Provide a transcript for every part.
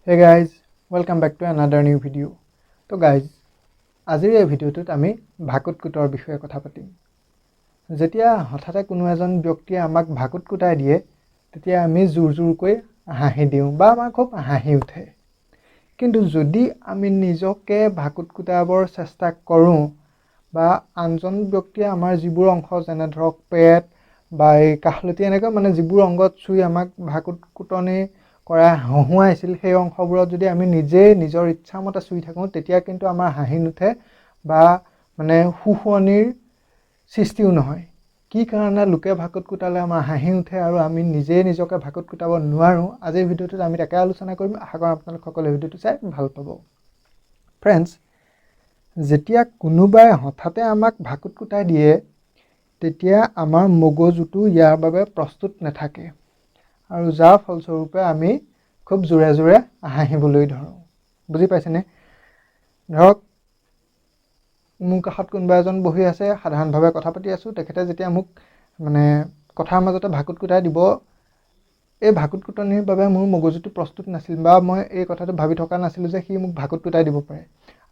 Hey guys, welcome back to another new video. তো guys, আজিৰ এই ভিডিঅ'টোত আমি ভাকুট কুটৰ বিষয়ে কথা পাতিম। যেতিয়া হঠাতে কোনো এজন ব্যক্তিয়ে আমাক ভাকুট কুটাই দিয়ে, তেতিয়া আমি জোৰ জোৰকৈ হাঁহি দিওঁ বা আমাৰ খুব হাঁহি উঠে। কিন্তু যদি আমি নিজকে ভাকুট কুটাবৰ চেষ্টা কৰোঁ বা আনজন ব্যক্তিয়ে আমাৰ যিবোৰ অংশ, যেনে ধৰক পেট বা এই কাষলতি, এনেকৈ মানে যিবোৰ অংগত চুই আমাক ভাকুট কুটনি কৰাই হহুৱাইছিল, সেই অংশবোৰত যদি আমি নিজেই নিজৰ ইচ্ছামতে চুই থাকোঁ, তেতিয়া কিন্তু আমাৰ হাঁহি নুঠে বা মানে সুশুৱনিৰ সৃষ্টিও নহয়। কি কাৰণে লোকে ভাকুট কুটালে আমাৰ হাঁহি উঠে আৰু আমি নিজেই নিজকে ভাকুট কুটাব নোৱাৰোঁ, আজিৰ ভিডিঅ'টোত আমি তাকে আলোচনা কৰিম। আশা কৰোঁ আপোনালোক সকলোৱে ভিডিঅ'টো চাই ভাল পাব। ফ্ৰেণ্ডছ, যেতিয়া কোনোবাই হঠাতে আমাক ভাকুট কুটাই দিয়ে, তেতিয়া আমাৰ মগজুটো ইয়াৰ বাবে প্ৰস্তুত নাথাকে আৰু যাৰ ফলস্বৰূপে আমি খুব জোৰে জোৰে হাঁহিবলৈ ধৰোঁ। বুজি পাইছেনে? ধৰক মোৰ কাষত কোনোবা এজন বহি আছে, সাধাৰণভাৱে কথা পাতি আছোঁ। তেখেতে যেতিয়া মোক মানে কথাৰ মাজতে ভাকুট কুটাই দিব, এই ভাকুট কুটনিৰ বাবে মোৰ মগজুটো প্ৰস্তুত নাছিল বা মই এই কথাটো ভাবি থকা নাছিলোঁ যে সি মোক ভাকুট কুটাই দিব পাৰে।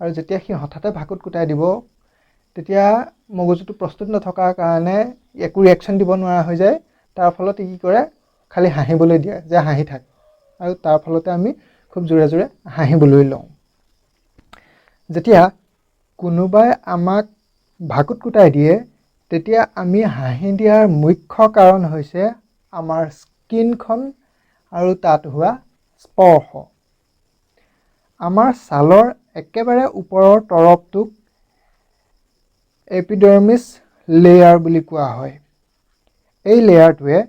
আৰু যেতিয়া সি হঠাতে ভাকুট কুটাই দিব, তেতিয়া মগজুটো প্ৰস্তুত নথকাৰ কাৰণে একো ৰিয়েকশ্যন দিব নোৱাৰা হৈ যায়। তাৰ ফলত ই কি কৰে, খালি হাঁহিবলৈ দিয়ে যে হাঁহি থাক, আৰু তাৰ ফলতে আমি খুব জোৰে জোৰে হাঁহিবলৈ লওঁ। যেতিয়া কোনোবাই আমাক ভাকুট কুটাই দিয়ে, তেতিয়া আমি হাঁহি দিয়াৰ মুখ্য কাৰণ হৈছে আমাৰ স্কিনখন আৰু তাত হোৱা স্পৰ্শ। আমাৰ ছালৰ একেবাৰে ওপৰৰ তৰপটোক এপিডাৰ্মিছ লেয়াৰ বুলি কোৱা হয়। এই লেয়াৰটোৱে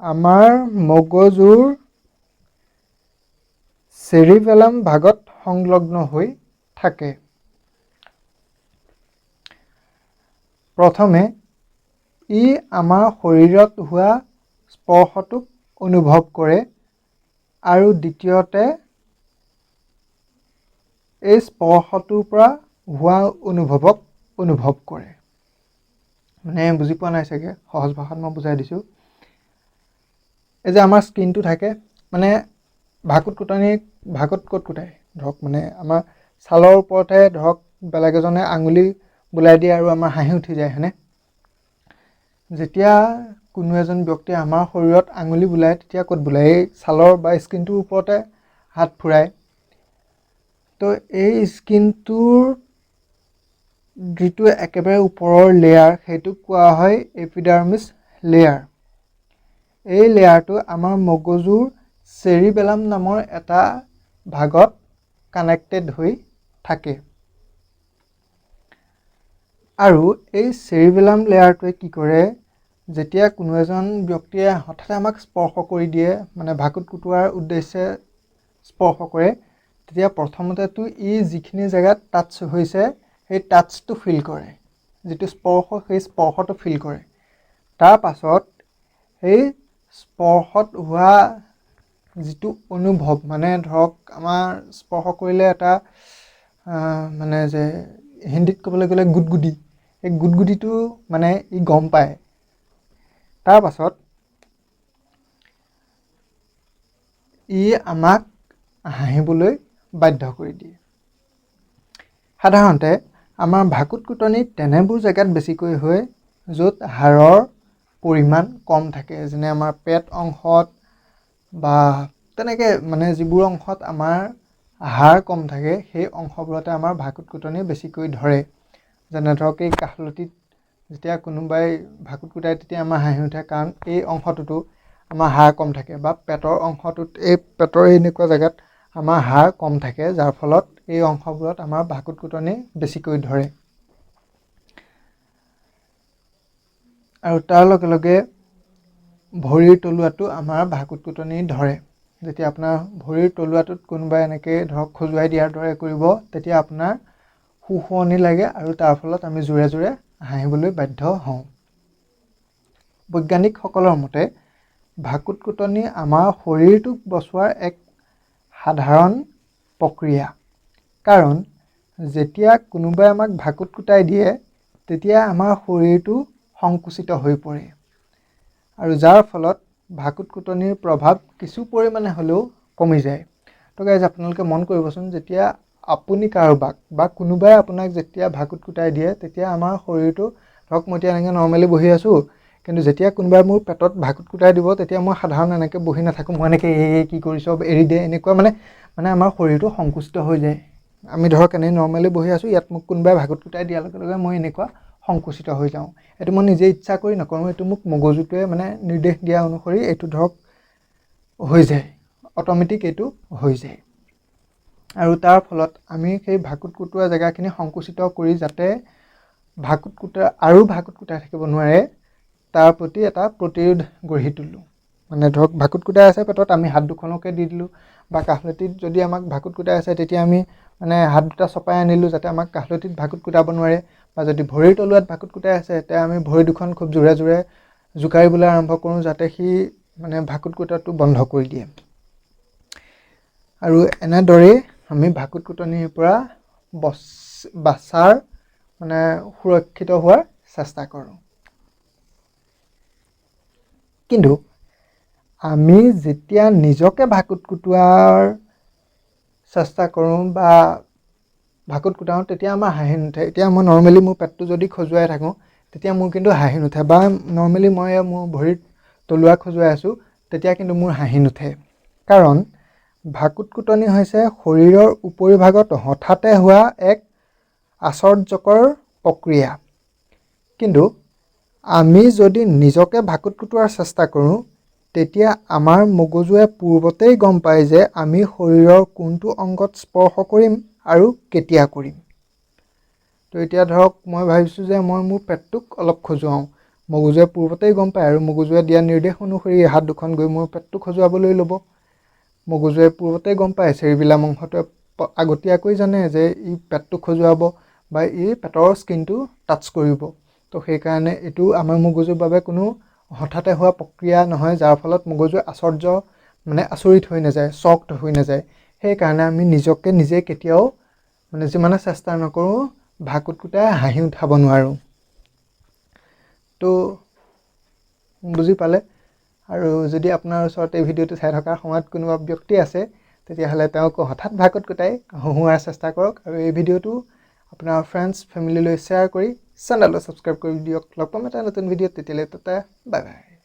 আমাৰ মগজুৰ চেৰিবেলাম ভাগত সংলগ্ন হৈ থাকে। প্ৰথমে ই আমাৰ শৰীৰত হোৱা স্পৰ্শটোক অনুভৱ কৰে আৰু দ্বিতীয়তে এই স্পৰ্শটোৰ পৰা হোৱা অনুভৱক অনুভৱ কৰে। মানে বুজি পোৱা নাই চাগে, সহজ ভাষাত মই বুজাই দিছোঁ। এই যে আমাৰ স্কিনটো থাকে, মানে ভাকুট কুটনি, ভাকুট ক'ত কুটাই? ধৰক মানে আমাৰ ছালৰ ওপৰতহে ধৰক বেলেগ এজনে আঙুলি বুলাই দিয়ে আৰু আমাৰ হাঁহি উঠি যায়, হয়নে? যেতিয়া কোনো এজন ব্যক্তিয়ে আমাৰ শৰীৰত আঙুলি বুলায়, তেতিয়া ক'ত বুলায়? এই ছালৰ বা স্কিনটোৰ ওপৰতে হাত ফুৰায়। তো এই স্কিনটোৰ যিটো একেবাৰে ওপৰৰ লেয়াৰ, সেইটোক কোৱা হয় এপিডাৰ্মিছ লেয়াৰ। এই লেয়াৰটো আমাৰ মগজুৰ চেৰিবেলাম নামৰ এটা ভাগত কানেক্টেড হৈ থাকে। আৰু এই চেৰিবেলাম লেয়াৰটোৱে কি কৰে, যেতিয়া কোনো এজন ব্যক্তিয়ে হঠাতে আমাক স্পৰ্শ কৰি দিয়ে, মানে ভাকুট কুটোৱাৰ উদ্দেশ্যে স্পৰ্শ কৰে, তেতিয়া প্ৰথমতেতো ই যিখিনি জেগাত টাচ হৈছে, সেই টাচটো ফিল কৰে, যিটো স্পৰ্শ, সেই স্পৰ্শটো ফিল কৰে। তাৰ পাছত সেই স্পৰ্শত হোৱা যিটো অনুভৱ, মানে ধৰক আমাৰ স্পৰ্শ কৰিলে এটা মানে যে হিন্দীত ক'বলৈ গ'লে গুদগুদি, সেই গুদগুদিটো মানে ই গম পায়। তাৰ পাছত ই আমাক হাঁহিবলৈ বাধ্য কৰি দিয়ে। সাধাৰণতে আমাৰ ভাকুট কুটনি তেনেবোৰ জেগাত বেছিকৈ হয় য'ত হাড়ৰ পৰিমাণ কম থাকে, যেনে আমাৰ পেট অংশত বা তেনেকৈ মানে যিবোৰ অংশত আমাৰ হাড় কম থাকে, সেই অংশবোৰতে আমাৰ ভাকুট কুটনি বেছিকৈ ধৰে। যেনে ধৰক এই কাষলতিত যেতিয়া কোনোবাই ভাকুট কুটাই, তেতিয়া আমাৰ হাঁহি উঠে, কাৰণ এই অংশটোতো আমাৰ হাড় কম থাকে, বা পেটৰ অংশটোত, এই পেটৰ এনেকুৱা জেগাত আমাৰ হাড় কম থাকে, যাৰ ফলত এই অংশবোৰত আমাৰ ভাকুট কুটনি বেছিকৈ ধৰে। আৰু তাৰ লগে লগে ভৰিৰ তলুৱাটো আমাৰ ভাকুট কুটনি ধৰে। যেতিয়া আপোনাৰ ভৰিৰ তলুৱাটোত কোনোবাই এনেকৈ ধৰক খজুৱাই দিয়াৰ দৰে কৰিব, তেতিয়া আপোনাৰ সুশুৱনি লাগে আৰু তাৰ ফলত আমি জোৰে জোৰে হাঁহিবলৈ বাধ্য হওঁ। বৈজ্ঞানিকসকলৰ মতে ভাকুট কুটনি আমাৰ শৰীৰটোক বচোৱাৰ এক সাধাৰণ প্ৰক্ৰিয়া, কাৰণ যেতিয়া কোনোবাই আমাক ভাকুট কুটাই দিয়ে, তেতিয়া আমাৰ শৰীৰটো সংকুচিত হৈ পৰে আৰু যাৰ ফলত ভাকুট কুটনিৰ প্ৰভাৱ কিছু পৰিমাণে হ'লেও কমি যায়। তো গাইজ, আপোনালোকে মন কৰিবচোন, যেতিয়া আপুনি কাৰোবাক বা কোনোবাই আপোনাক যেতিয়া ভাকুত কুটাই দিয়ে, তেতিয়া আমাৰ শৰীৰটো, ধৰক মই এতিয়া এনেকৈ নৰ্মেলি বহি আছোঁ, কিন্তু যেতিয়া কোনোবাই মোৰ পেটত ভাকুত কুটাই দিব, তেতিয়া মই সাধাৰণ এনেকৈ বহি নাথাকোঁ। মই এনেকৈ এই কি কৰিছ, এৰি দে, এনেকুৱা মানে মানে আমাৰ শৰীৰটো সংকুচিত হৈ যায়। আমি ধৰক এনেই নৰ্মেলি বহি আছোঁ, ইয়াত মোক কোনোবাই ভাকুত কুটাই দিয়াৰ লগে লগে মই এনেকুৱা সংকুচিত হৈ যাওঁ। এইটো মই নিজে ইচ্ছা কৰি নকৰোঁ, এইটো মোক মগজুটোৱে মানে নিৰ্দেশ দিয়া অনুসৰি এইটো ধৰক হৈ যায়, অট'মেটিক এইটো হৈ যায়। আৰু তাৰ ফলত আমি সেই ভাকুত কুটোৱা জেগাখিনি সংকুচিত কৰি যাতে ভাকুত কুটা আৰু ভাকুত কুটাই থাকিব নোৱাৰে, তাৰ প্ৰতি এটা প্ৰতিৰোধ গঢ়ি তোলোঁ। মানে ধৰক ভাকুত কুটাই আছে পেটত, আমি হাত দুখনকে দি দিলোঁ, বা কাষলতিত যদি আমাক ভাকুত কুটাই আছে, তেতিয়া আমি মানে হাত দুটা চপাই আনিলোঁ, যাতে আমাক কাষলতিত ভাকুত কুটাব নোৱাৰে। বা যদি ভৰিৰ তলুৱাত ভাকুত কুটাই আছে, তেতিয়া আমি ভৰি দুখন খুব জোৰে জোৰে জোকাৰিবলৈ আৰম্ভ কৰোঁ, যাতে সি মানে ভাকুত কুটাটো বন্ধ কৰি দিয়ে। আৰু এনেদৰেই আমি ভাকুত কুটনিৰ পৰা বাচাৰ মানে সুৰক্ষিত হোৱাৰ চেষ্টা কৰোঁ। কিন্তু আমি যেতিয়া নিজকে ভাকুত কুটোৱাৰ চেষ্টা কৰোঁ বা ভাকুত কুটাওঁ, তেতিয়া আমাৰ হাঁহি নুঠে। এতিয়া মই নৰ্মেলি মোৰ পেটটো যদি খজুৱাই থাকোঁ, তেতিয়া মোৰ কিন্তু হাঁহি নুঠে, বা নৰ্মেলি মই মোৰ ভৰিত তলুৱা খজুৱাই আছোঁ, তেতিয়া কিন্তু মোৰ হাঁহি নুঠে। কাৰণ ভাকুত কুটনি হৈছে শৰীৰৰ উপৰিভাগত হঠাতে হোৱা এক আশ্চৰ্যকৰ প্ৰক্ৰিয়া। কিন্তু আমি যদি নিজকে ভাকুত কুটোৱাৰ চেষ্টা কৰোঁ, তেতিয়া আমাৰ মগজুৱে পূৰ্বতেই গম পায় যে আমি শৰীৰৰ কোনটো অংগত স্পৰ্শ কৰিম আৰু কেতিয়া কৰিম। তো এতিয়া ধৰক মই ভাবিছোঁ যে মই মোৰ পেটটোক অলপ খজুৱাওঁ, মগজুৱে পূৰ্বতেই গম পায় আৰু মগজুৱে দিয়া নিৰ্দেশ অনুসৰি হাত দুখন গৈ মোৰ পেটটো খজুৱাবলৈ ল'ব। মগজুৱে পূৰ্বতেই গম পায়, চেৰিবিলাম অংশটোৱে আগতীয়াকৈ জানে যে ই পেটটো খজুৱাব বা ই পেটৰ স্কিনটো টাচ কৰিব। তো সেইকাৰণে এইটো আমাৰ মগজুৰ বাবে কোনো হঠাতে হোৱা প্ৰক্ৰিয়া নহয়, যাৰ ফলত মগজুৱে আশ্চৰ্য মানে আচৰিত হৈ নাযায়, শ্বকড হৈ নাযায়। সেইকাৰণে আমি নিজকে নিজে কেতিয়াও মানে যিমানে চেষ্টা নকৰোঁ, ভাকুত কুটাই হাঁহি উঠাব নোৱাৰোঁ। তো বুজি পালে? আৰু যদি আপোনাৰ ওচৰত এই ভিডিঅ'টো চাই থকাৰ সময়ত কোনোবা ব্যক্তি আছে, তেতিয়াহ'লে তেওঁক হঠাৎ ভাকুত কুটাই হহুৱাৰ চেষ্টা কৰক আৰু এই ভিডিঅ'টো আপোনাৰ ফ্ৰেণ্ডছ ফেমিলিলৈ শ্বেয়াৰ কৰি চেনেলটো ছাবস্ক্ৰাইব কৰি দিয়ক। লগ পাম এটা নতুন ভিডিঅ'ত, তেতিয়ালৈ টাটা, বাই বাই।